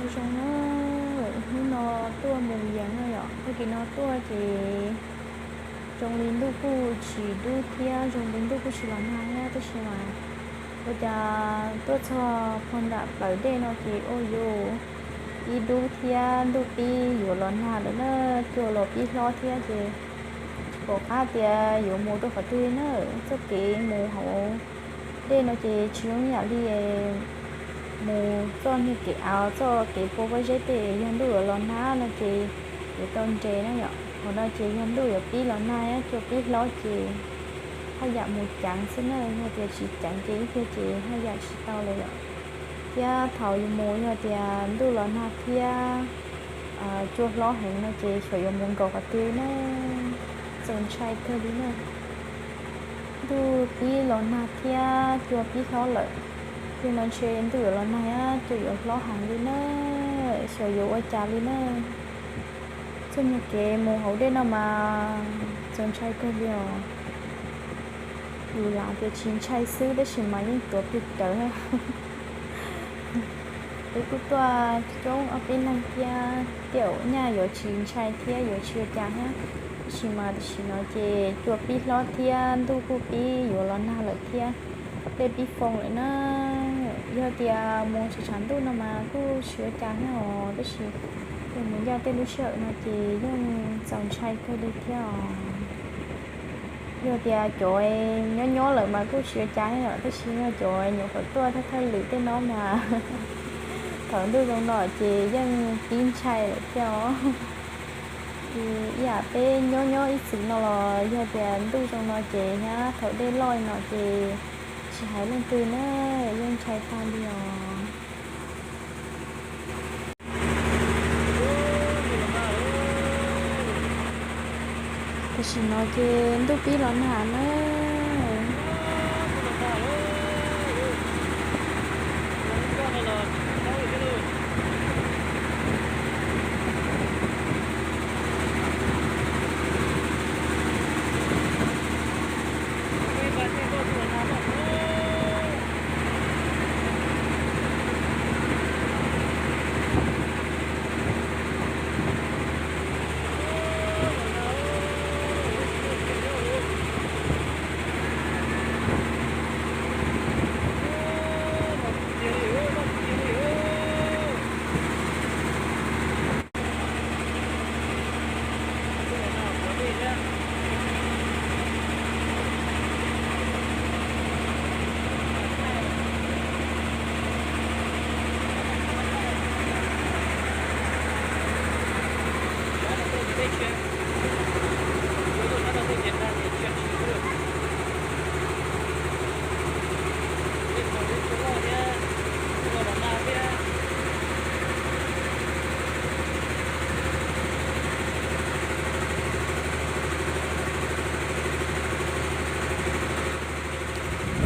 Zoo na, hnub no tuaj mus yees no yom, tag kis no tuaj ces zoo li ntuj kuj tsis dub thiab zoo li ntuj kuj tsis los nag thiab, tab sis mas ua cas tuaj txog puag nram plawv dej no ces ua yuav ib dub thiab ntuj pib yuav los nag lawm na, cua los pib hlob thiab ces tsis pom qab tias yuav mus rau qhov twg na. Txoj kev mus hauv dej no ces tsis zoo ib yam li mus txoj niag kev av, txoj kev pua pob zeb tej, yog ntuj yuav los nag no ces yuav tau nres na yom. Qhov no ces yog ntuj yuav pib los nag thiab cua pib hlob ces haj yam mus ceev xwb na, yog tias tsis ceev ces ib pliag ces haj yam tsis tau lawm yom. Thiab thaum yuav mus yog tias ntuj los nag thiab cua hlob heev no ces xyov yuav mus nkaum qhov twg na, txaus ntshai kawg li na. Ntuj pib los nag thiab cua pib hlob lawm, ces no ntshe ntuj yuav los nag thiab cua yuav hlob heev li na, xyov yuav ua cas li na. Txoj niag kev mus hauv dej no mas txaus ntshai kawg li os. Yus lam tias tsis ntshai xwb tab sis mas yeej tuav plig rawv. Peb kuj tuaj coob ob peb leeg thiab, tej zaum nyaj yuav tsis ntshai thiab yuav tsis ua cas thiab, tab sis mas tam sim no ces cua pib hlob thiab ntuj kuj pib yuav los nag lawm thiab, dej pib foo lawm na. Yog tias mus tshav tshav ntuj no mas kuj tsis ua cas thiab os, tab sis yog mus ncaj tej lub sij hawm no ces yeej txaus ntshai kawg li thiab os. Yog tias cov nyob nyob lawm mas kuj tsis ua cas yom, tab sis yog cov nyuam qhuav tuaj thawj thawj lwm tej no mas thaum ntuj zoo no ces yeej pib ntshai lawm thiab os. Ces ib yam peb nyob nyob ib txwm no los yog tias ntuj zoo no ces nyab thaum dej loj li no ces tsis hais leej twg na, yeej ntshai tag li os. Tam sim no ces ntuj pib los nag na.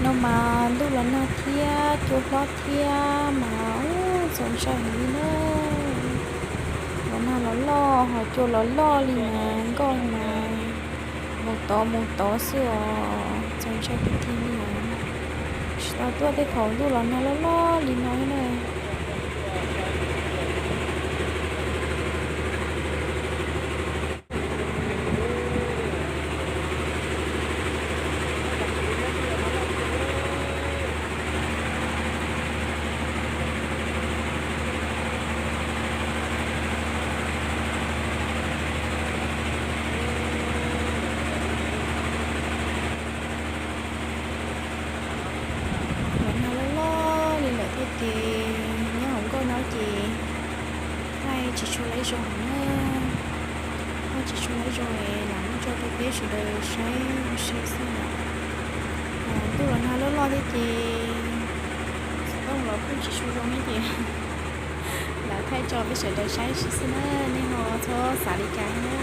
No mas ntuj los nag thiab cua hlob thiab mas txaus ntshai heev li na. Los nag los loj ho cua los loj li mas nkoj mas mus tod mus tod xwb os, txaus ntshai tiag tiag li os. Tsis tau tuaj tej thaum ntuj los nag loj loj li no na. Los nag loj loj li lawm thiab ces nyob hauv nkoj no ces thaij tsis tshua laiv zoo na. Thaij tsis tshua laiv zoo es lam muab tso rau peb sawv daws saib ua si xwb na. Ntuj los nag loj loj thiab ces xov tooj los kuj tsis tshua zoo thiab ces lam thaij tso peb sawv daws saib ua si xwb na, nej ho txhob xav li cas na.